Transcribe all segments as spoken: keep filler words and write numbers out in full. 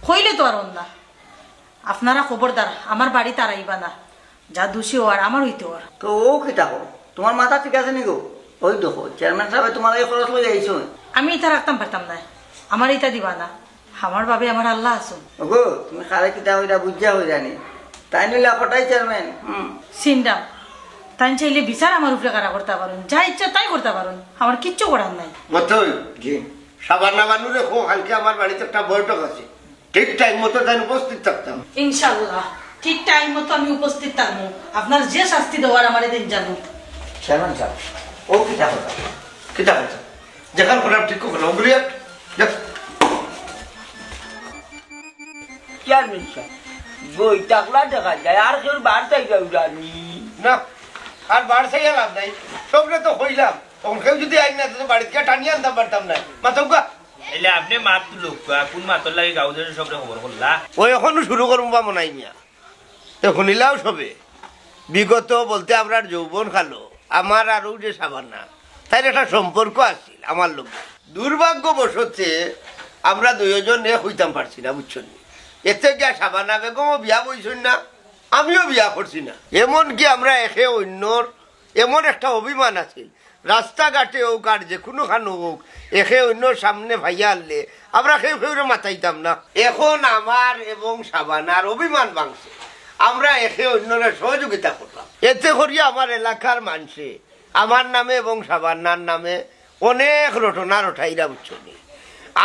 কইলে তো আর অইন না। আপনারা খবরদার আমার বাড়িত আর আইবা না। যা দুষি অওয়ার আমার অইতে অওয়ার। তো অউ কিতা কও? তুমার মাথা ঠিক আছে নি গো? অউ দেখো, চেয়ারম্যান সাবে তুমার লাগি খরচ লই আইছইন। আমি ইতা রাখতাম পারতাম নায়, আমারে ইতা দিবা না। আমার বাবে আমার আল্লা আছইন। ওগো, তুমি কারে কিতা কইরা বুঝিয়া কইরায় নি। তাইন অইলা কটাই চেয়ারম্যান। হুম। সিন্ডাম, তাইন চাইলে বিচার আমার উপরে কারা করতা পারইন, যা ইচ্ছা তাই করতা পারইন, আমার কিচ্ছু করার নাই। মতই। জি। সাবানা বানুরে কও, কালকে আমার বাড়িত একটা বৈঠক আছে। ঠিক টাইম মতো তাইন উপস্থিত থাকতাম। ইনশাআল্লাহ, ঠিক টাইম মতো আমি উপস্থিত থাকমু। আপনার যে শাস্তি দেওয়ার আমারে দিন জানো। চেয়ারম্যান সাব, অউ কিতা কথা? কিতা কথা? যেখান কথা ঠিক কথা, অগুলি এক, দেখ। চেয়ারম্যান সাব, বই টাকলা দেখা যায়, আর কেউর বাড়িত আইবা উড়ানি। না, আর বাড়িত আইয়া লাভ নাই। সবরে তো কইলাম, অখন কেউ যুদি আইন না, তো বাড়িত গিয়া টানিয়া আনতাম পারতাম না। মাতউক্কা। এলে আপনে মাত তুলউক্কা, কুন মাতর লাগি গাউ দেশর সবরে খবর করলা? অউ অখনউ শুরু করমু বা মনাই মিয়া। তে হুনিলাও সবে, বিগত বলতে আমরার যৌবন কালো, আমার আর অউ যে সাবানা, তাইর একটা সম্পর্ক আছিল আমার লগে। দুর্ভাগ্যবশতে আমরা দুইওজন এক অইতাম পারছি না, বুঝছইন নি? এতে গিয়া সাবানা বেগমও বিয়া বইছইন না, আমিও বিয়া করছি না। এমনকি আমরা একে অইন্যর এমন একটা অভিমান আছিল, রাস্তাঘাটে অউক আর যেকুনু খানো অউক, একে অইন্যর সামনে ফাইয়া আরলে আমরা কেউ কেউরে মাতাইতাম না। অখন আমার এবং সাবানার অভিমান ভাংছে, আমরা একে অইন্যরে সহযোগিতা করলাম। এতে করিয়া আমার এলাকার মানষে আমার নামে এবং সাবানার নামে অনেক রটনা রটাইরা, বুঝছইন নি?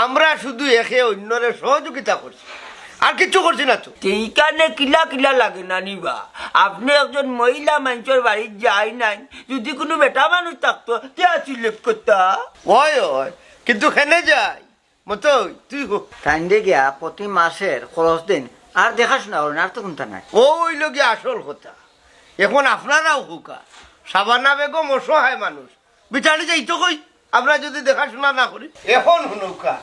আমরা শুধু একে অইন্যরে সহযোগিতা করছি, আর কিচ্ছু করছি না তো। তে ইখানে কিলা কিলা লাগে না নি বা? আপনে একজন মহিলা মানষর বাড়িত যাইন নাই, যুদি কুনু বেটা মানুষ থাকতো, তে আছিল এক কথা। অয়, অয়, কিন্তু কেনে যাই? মতই, তুই ক। তাইনরে গিয়া প্রতি মাসর খরচ দেইন, আর দেখাশুনা করইন, আর তো কুন্তা নাই। অউ অইলো গিয়া আসল কথা। অখন আপনারাও কউক্কা, সাবানা বেগম অসহায় মানুষ, বিচারি যাইতো কই? আমরা যুদি দেখাশুনা না করি। অখন হুনউক্কা,